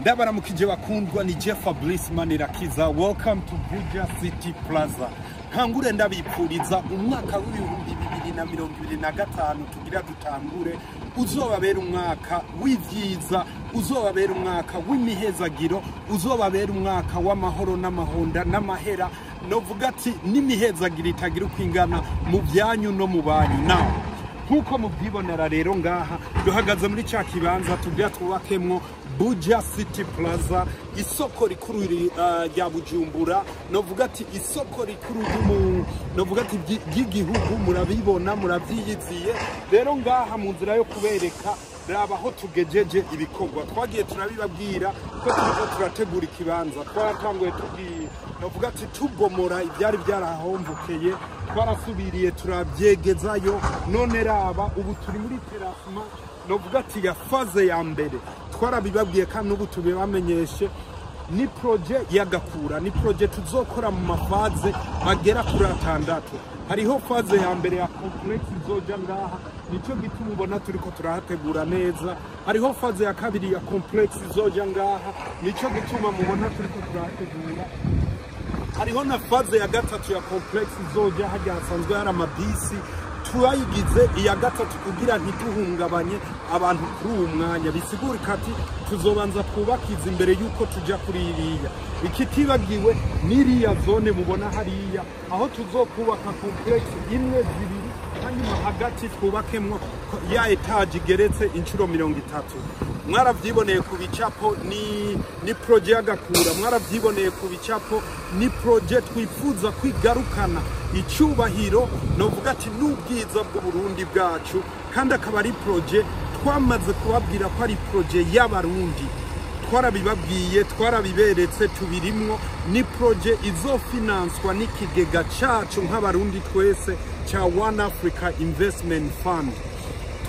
Ndabaramukije bakundwa, ni Jeff Fabrice Manirakiza. Welcome to Buja City Plaza. Ntangure ndabipfuriza umwaka wa 2025 tugira dutangure uzobabera umwaka w'ivyiza, uzobabera umwaka w'imihezagiro, uzobabera umwaka w'amahoro n'amahonda n'amahera, novuga ati n'imihezagiro itagira uko ingana mu byanyu no mu banyu. Nawe nk'uko mubyibonera rero, ngaha duhagaze muri cya kibanza tugira twubakemwo Buja City Plaza, isoko rikuru rya Bujumbura, novuga ati isoko rikuru novuga ati ry'igihugu. Murabibona, muravyiyiziye. Rero ngaha mu nzira yo kubereka, raba aho tugejeje ibikorwa. Twagiye turabibabwira ko turiko turategura ikibanza. Twaratanguye tubwiye, novuga ati tubomora ibyari byarahomvukeye, twarasubiriye turabyegezayo. None raba ubu turi muri terrassement, novuga ati ya phase ya mbere. Twarabibabwiye kandi n'ubu tubibamenyeshe, ni projet y'agakura, ni projet tuzokora mu ma phases agera kuri atandatu. Hariho phase ya mbere ya complexe izoja ngaha, nicyo gituma ubona turiko turahategura neza. Hariho phase ya kabiri ya complexe izoja ngaha, nicyo gituma mubona turiko turahategura. Hariho na phase ya gatatu ya complexe izoja hajya hasanzwe hari amabisi. Turayigize iya gatatu kugira ntituhungabanye abantu kuri uwu mwanya. Bisigurika ati tuzobanza twubakiza imbere yuko tuja kuri iriya. Ikitibagiwe n'iriya zone mubona hariya, aho tuzokubaka complexe imwe, zibiri, hanyuma hagati twubakemwo ya étage igeretse inshuro 30. Mwaravyiboneye ku bicapo, ni projet y'agakura. Mwaravyiboneye ku bicapo, ni projet twifuza kwigarukana icyubahiro, novuga ati n'ubwiza bw'Uburundi bwacu, kandi akaba ari projet twamaze kubabwira ko ari projet y'Abarundi. Twarabibabwiye, twarabiberetse, tubirimwo. Ni projet izofinanswa n'ikigega cacu nk'Abarundi twese ca One Africa Investment Fund.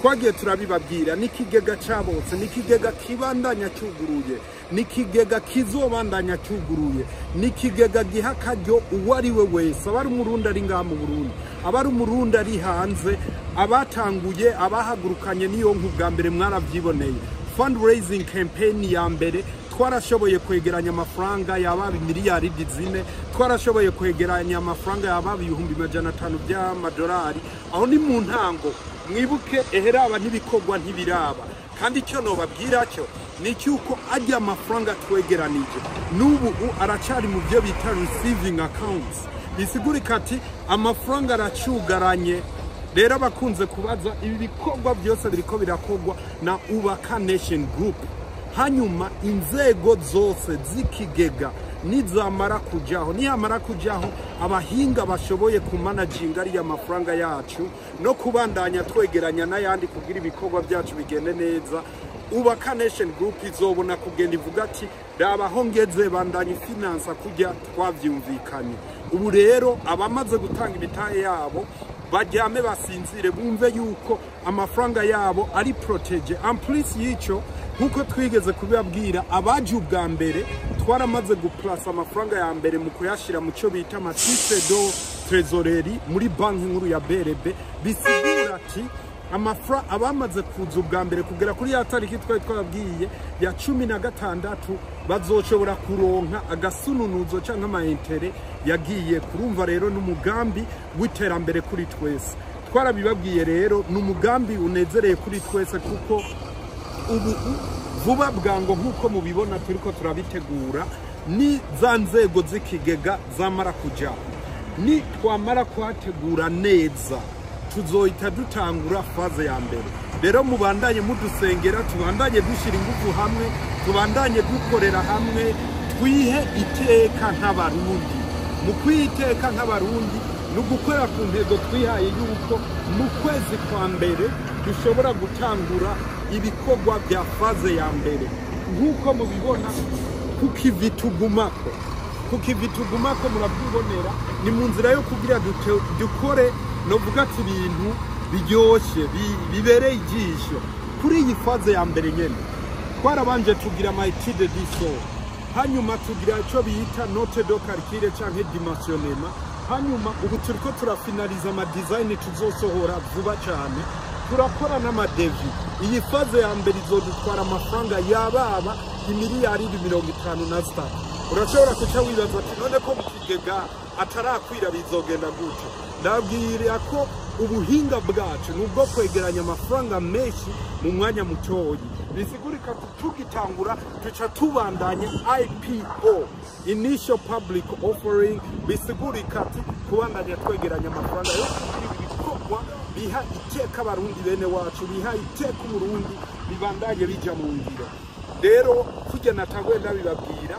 Twagiye turabibabwira, n'ikigega cabotse, n'ikigega kibandanya cyuguruye, n'ikigega kizobandanya cyuguruye, n'ikigega giha akaryo uwo ari we wese, aba ari Umurundi ari ngaha mu Burundi, aba ari Umurundi ari hanze. Abatanguye, abahagurukanye niyo bwa mbere, mwaravyiboneye fundraising campaign ya mbere. Twarashoboye kwegeranya amafaranga yaba miliyari 4, twarashoboye kwegeranya amafaranga yaba 500,000 by'amadolari. Aho ni mu ntango. Mwibuke eheraba n'ibikorwa ntibiraba. Kandi icyo nobabwira cyo ni cyuko ajya amafaranga twegeranije n'ubu aracari mu byo bita receiving accounts. Bisigurika ati amafaranga aracugaranye. Rero abakunze kubaza, ibi bikorwa byose biriko birakorwa na Ubaka Nation Group. Hanyuma inzego zose z'ikigega nizamara kujaho, niyamara kujaho abahinga bashoboye kumanaginga ariya mafaranga yacu no kubandanya twegeranya n'ayandi kugira ibikorwa byacu bigende neza, Ubaka Nation Group izobona kugenda ivuga ati: "Raba aho ngeze, bandanya finansa kujya twavyumvikanye." Ubu rero abamaze gutanga imitahe yabo baryame basinzire, bumve yuko amafaranga yabo ari protégé. En plus y'icyo, nkuko twigeze kubibabwira, abaje ubwa mbere twaramaze guplasa amafaranga ya mbere mu kuyashyira mu cyo bita ama titres de trésorerie muri Banki Nkuru ya BRB. Bisigura ati abamaze kuza ubwa mbere kugera kuri ya tariki twari twababwiye ya 16 bazoshobora kuronka agasununuzo canke ama intérêts yagiye kurumva. Rero n'umugambi w'iterambere kuri twese, twarabibabwiye. Rero ni umugambi unezereye kuri twese, kuko ubu vuba bwango nk'uko mubibona turiko turabitegura. Ni za nzego z'ikigega zamara kujaho, ni twamara kuhategura neza, tuzohita dutangura phase ya mbere. Rero mubandanye mudusengera, tubandanye dushyira ingufu hamwe, tubandanye dukorera hamwe, twihe iteka nk'Abarundi. Mu kwiha iteka nk'Abarundi ni ugukora ku ntego twihaye yuko mu kwezi kwa mbere dushobora gutangura ibikorwa bya phase ya mbere. Nk'uko mubibona, kukivi tugumako, kukivi tugumako, murabyibonera, ni mu nzira yo kugira dukore, novuga ati ibintu biryoshye, bibereye ijisho. Kuri iyi phase ya mbere nyene twarabanje tugira ama études du sol, hanyuma tugira icyo bita note de calcul canke dimensionnement, hanyuma ubu turiko turafinaliza ama design tuzosohora vuba cyane, turakora n'ama devis. Iyi phase ya mbere izodutwara amafaranga yababa Imiliyaridi 53. Urashobora kuca wibaza ati: "None ko mu kigega atarakwira, bizogenda gute?" Ndabwira ko ubuhinga bwacu ni ubwo kwegeranya amafaranga menshi mu mwanya mutoyi. Bisigurika tugitangura tuca tubandanya IPO, initial public offering. Bisigurika ati kubandanya twegeranya amafaranga yo kugira ibi bikorwa biha iteka Abarundi bene wacu, biha iteka Uburundi, bibandanye bija mu ngiro. Rero kurya natanguye ndabibabwira,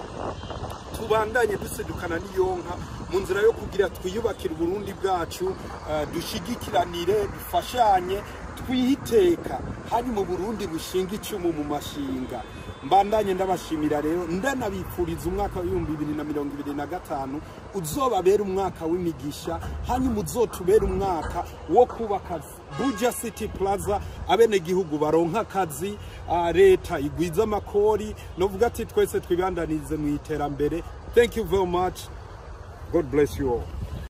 tubandanye dusedukana n'iyonka mu nzira yo kugira twiyubakire Uburundi bwacu, dushigikiranire, dufashanye, twihiteka, hanyuma Uburundi bushinga icumu mu mashinga. Mbandanye ndabashimira rero, ndanabipfuriza umwaka wa 2025 uzobabera umwaka w'imigisha, hanyuma uzotubera umwaka wo kubaka Buja City Plaza, abenegihugu baronka akazi, leta igwiza amakori. Novuga ati twese twibandanize mu iterambere. Thank you very much. God bless you all.